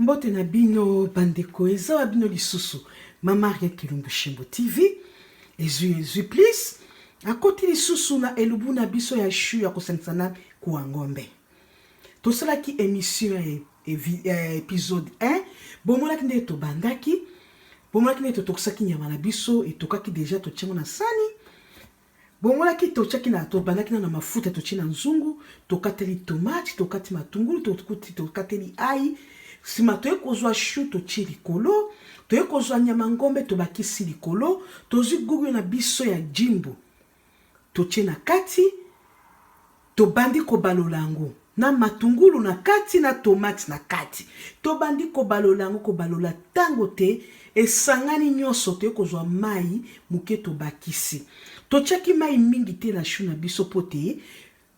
Mbote na bino bandeko, eza wa bino lisusu Mama Ariel Kilumbu Shembo TV. Ezwi ezwi plus akoti lisusu na elubu na biso ya chou ya kosangisa na kuwa ngombe. Tosalaki emission ya episode 1, bomonaki ndenge tobandaki, bomonaki ndenge totokisaki nyama na biso, etokaki deja, totie yango na sani. Bongonaki totiaki na tobandaki na na mafuta totie na nzungu, tokateli tomate, tokati matungulu, tokuti tokateli ayi, sima toye kozwa chou totie likolo, toye kozwa nyama ngombe tobakisi likolo, tozwi gugu na biso ya jimbo totie na kati, Tobandi kobalola yango na matungulu na kati na tomate na kati. Tobandi kobalola yango kobalola tango te esangani nionso toye kozwa mayi muke tobakisi. Totiaki mayi mingi te na chou na biso po te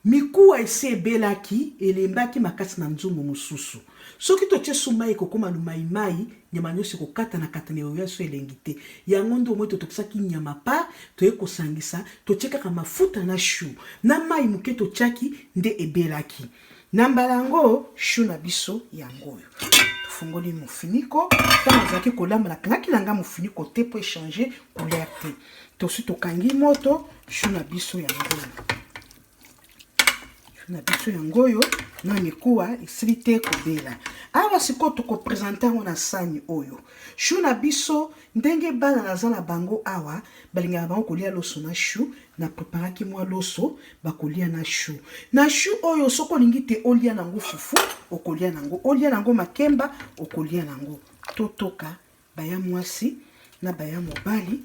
mikuwa esi ebelaki elembaki makasi na nzungu mosusu. Soki totie su mayi ekokoma lumayi mayi, nyama nionso ekokatana katana ekoya su elengi te. Yango nde omoni totokisaki nyama part toye kosangisa, totie kaka mafuta na chou na mayi moke totiaki nde ebelaki. Na mbala yango chou na biso yango oyo. Tofungoli mofiniko, tango nazalaki kolamba nakangaki na nga mofiniko te po echanger couleur te. Tosi tokangi moto, chou na biso yango oyo. Na biso yango oyo na mikuwa esili te kobela. Awa sikoyo tokopresente yango na sani oyo. Chou na biso ndenge bana naza na bango awa balingaka bango kolia loso na chou, na preparaki mwa loso bakolia na chou. Na chou oyo soki olingi te olia nango fufu okolia nango, olia nango makemba okolia nango. Totoka baya mwasi na baya mobali,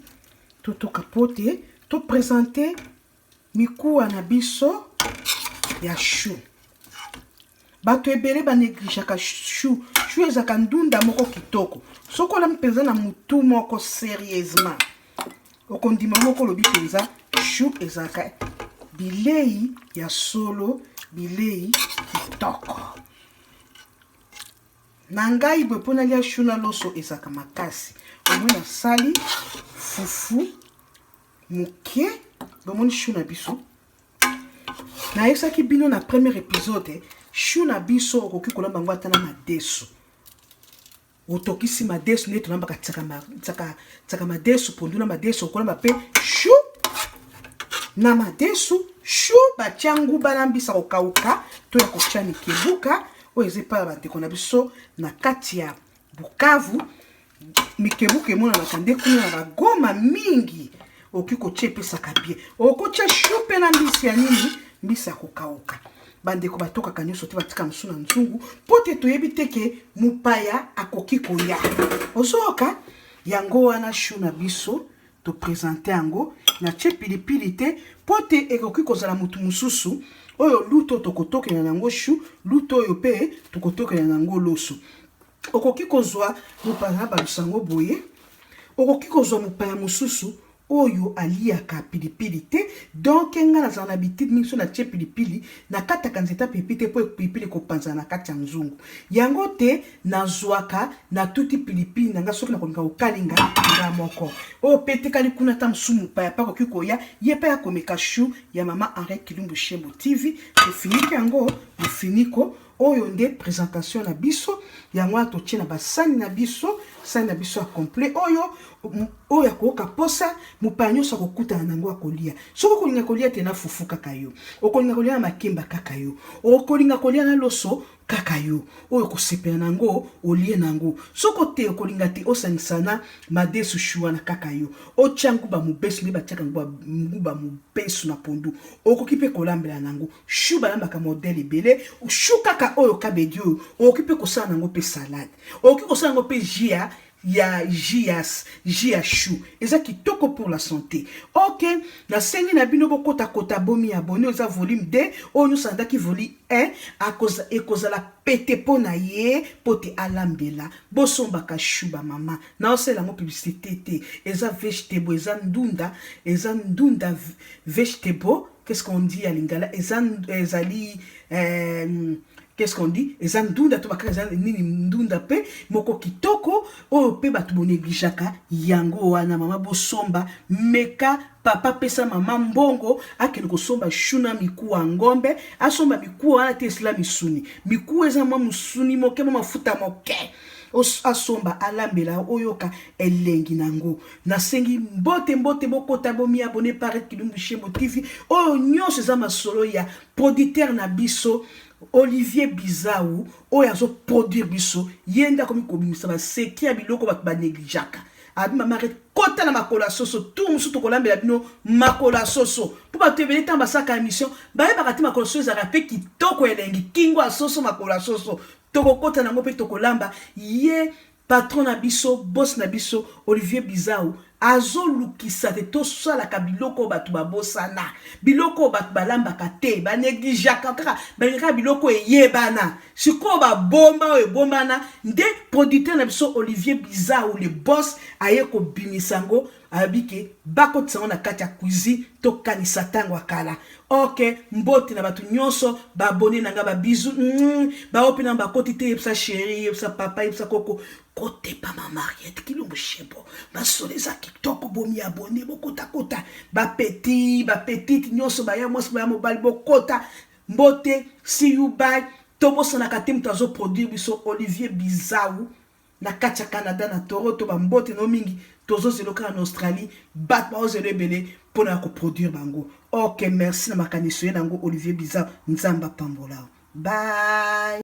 totoka po te to presente Mikuwa na biso ya chou. Bato ebele ba negligeaka chou. Chou ezalaka ndunda moko kitoko. Soki olami mpenza na mutu moko serieusement, okondima moko olobi mpenza chou ezalaka bilei ya solo, bilei kitoko. Na ngai boye mpo nalia chou na loso ezalaka makasi. Omoni nasali fufu moke, bomoni chou na biso. Nayebisaki bino na premier episode, chou na biso okoki kolamba yango ata na madesu. Otokisi madesu nde tolambaka tsaka madesu, pondu na madesu, okolamba pe chou na madesu. Chou batia nguba na mbisa kokauka to ya kotia mikebuka oyo eza epai ya bandeko na biso na kati ya Bukavu. Mikebuka emonanaka nde kuna na bagoma mingi, okoki kotia epesaka bien. Okotia chou mpe na mbisi ya nini, mbisi ya kokauka. Bandeko batokaka nyonso te, batika mosusu na nzungu mpo te toyebi te ke mopaya akoki koya. Ozoyoka yango wana chou na biso topresente yango, natie pilipili te mpo te ekoki kozala motu mosusu oyo luto tokotokela na yango chou, luto oyo mpe tokotokela na yango loso. Okoki kozwa mopaya na balusa yango boye, okoki kozwa mopaya mosusu oyo aliaka pilipili te. Donc nga nazala na habitude mingi so natie pilipili, nakataka nzete ya pilipili te mpo pilipili ekopanzana na kati ya nzungu. Yango te nazwaka natuti pilipili na nga soki nakolinga kokalinga nga moko. Oyo mpe etikali kuna ata mosusu mopaya mpe akoki koya, ye mpe akomeka chou ya mama Henriette Kilumbu Shembo TV. Tofiniki yango mofiniko. Oyo nde presentation na biso, yango wana totie na basani na biso, sani na biso ya complet oyo, oyo akoyoka posa, mopaya nyonso akokutana na yango akolia. Soki okolinga kolia te na fufu kaka yo, okolinga kolia na makemba kaka yo, okolinga kolia na loso kaka yo, oyo okosepela na yango olie na yango. Soki ote okolinga te osangisa na madesu chou wana kaka yo, otia nguba mobesu nde batiaka nguba mobesu na pondu, okoki pe kolambela na yango. Chou balambaka modèle ebele, chou kaka oyo kabedi oyo okoki pe kosala nango pe salade, okoki kosala yango pe jus ya ya jus ya jus ya chou, eza kitoko pour la santé. Ok, nasengi na bino bokota kota bomi abonne, eza volume 2 oyo nyonso alandaki volume 1 akoza ekozala pete mpo na ye mpo te alambela. Bosombaka chou ba mama, naosala yango publicité te, eza vegetable, eza ndunda, eza ndunda vegetable. Qu'est-ce qu'on dit à lingala? Eza, ezali, euh, Qu'est-ce qu'on dit? Eza ndunda to bakaka, eza nini? Ndunda mpe moko kitoko oyo mpe bato bonegligeaka yango wana. Mama, bosomba, meka. Papa, pesa mama mbongo akende kosomba chou na mikuwa ya ngombe. Asomba mikuwa wana te, esila misuni. Mikuwa eza mwa mosuni moke, mwa mafuta moke. Asomba, alambela, oyoka elengi nango. Nasengi mbote, mbote, bokota, bomiabonner par Kilumbu Shembo TV. Oyo nyonso eza masolo ya producteur na biso Olivier Bizau, oyo azoproduire biso. Ye nde akomi kobimisa baseki ya biloko bato banegligeaka. Abi mama, kota na makolo ya soso. Tu mosusu tokolambela bino makolo ya soso, mpo bato ebele, ntango basalaka émission, bayebaka te makolo ya soso ezalaka mpe kitoko, elengi. Kingo ya soso, makolo ya soso, tokokota nango mpe tokolamba. Ye patron na biso, boss na biso Olivier Bizau, azolukisa te tosalaka biloko oyo bato babosana, biloko oyo bato balambaka te, banegligeaka kaka, balingaka biloko eyebana. Sikoyo babomba oyo ebombana nde producteur na biso Olivier Bizau, le boss, aye kobimisa yango. Ayebi ke bakotisa yango na kati ya cuisine, tokanisa ntango ya kala. Ok, mbote na bato nyonso baabonnés na nga, babisous. Bao mpe na bakoti te. Yebisa chéri, yebisa papa, yebisa koko, kotepa mama Mariette Kilombo Shebo. Basolo eza kitoko. Bomi abonner, bokotakota, bapetits, bapetites nyonso, baya mwasi, baya mobali, bokota. Mbote, see you, bye. Tobosanaka te moto azoproduire biso, Olivier Bizau, na kati ya Canada, na Toronto. Bambote no mingi. Tozozela kaka na Australie, bato baozela ebele mpona ya koproduire bango. Ok, merci na makanisi ye nango, Olivier Bizau. Nzambe apambola. Bye.